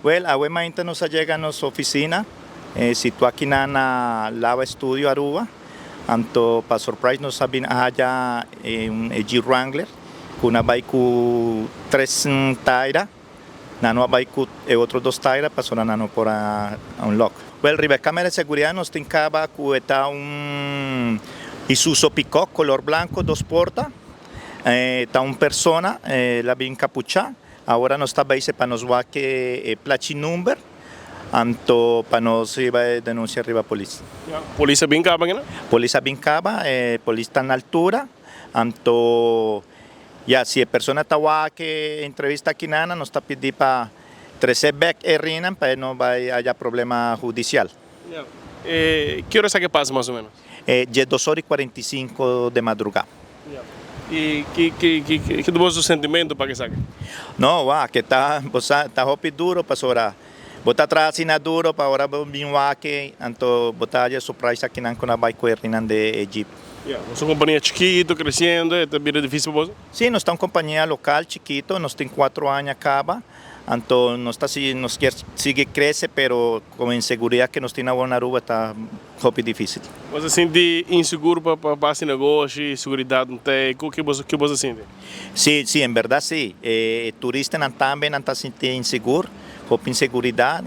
Well, awe mainta nos a yega nos oficina, situa aki na Lava Studio Aruba. Anto pa surprise nos a bin haya un Jeep Wrangler cu a bay cu tres taira. Nan no a bay cu e otro dos taira pasobra nan no por a unlock. Well, riba e camera di seguridad nos tin caba cu e ta un Isuzu pick-up color blanco, dos porta. Ta un persona, el a bin capucha. Awor nos ta bezig pa nos wak e plachi number, anto pa nos riba e denuncia riba polis. Polis a bin caba kina? Polis a bin caba, e polis ta na altura, anto ya si e persona ta wak e entrevista akinana nos ta pidi pa trece bek e rinan pa e no bay haya problema hudicial. Ki ora esaki pasa mas o menos? 10 or y 45 di madruga. Y ki ta bo sentimento pa esaki? No, wak, cu ta, ta hopi duro pasobra. Bo ta traha asina duro pa ora bin wak, anto bo ta haya surprise akinan cu nan a bay cu rinan di Jeep. Yeah, un compania chikito, creciendo, ta bira dificil pa bo? Si, nos ta un compania local chikito, nos tin 4 aña caba, anto nos ta nos kier sigui crece, pero cu inseguridad cu nos tin awor na Aruba ta hopi dificil. Bo ta sinti inseguro pa haci negoshi, seguridad no tin, kico bo ta sinti? Si, en berdad si. Turistanan tambe nan ta sinti inseguro, hopi inseguridad,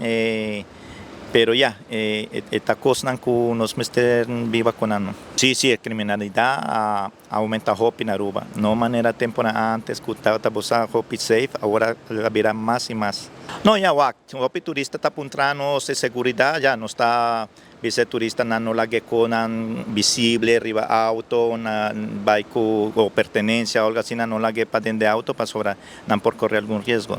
pero ya, e cosnan cu nos mester biba cu nan. Si, e criminalidad a aumenta hopi na Aruba. No manera tempo antes cu tabata hopi safe, awor a bira mas y mas. No, ya wak, hopi turista ta puntrando e seguridad, ya nos ta bisa turistanan no laga cosnan visible riba auto, nan bay cu pertenencia, algo asina, no lag'e paden di auto, pasobra nan por core algun riesgo.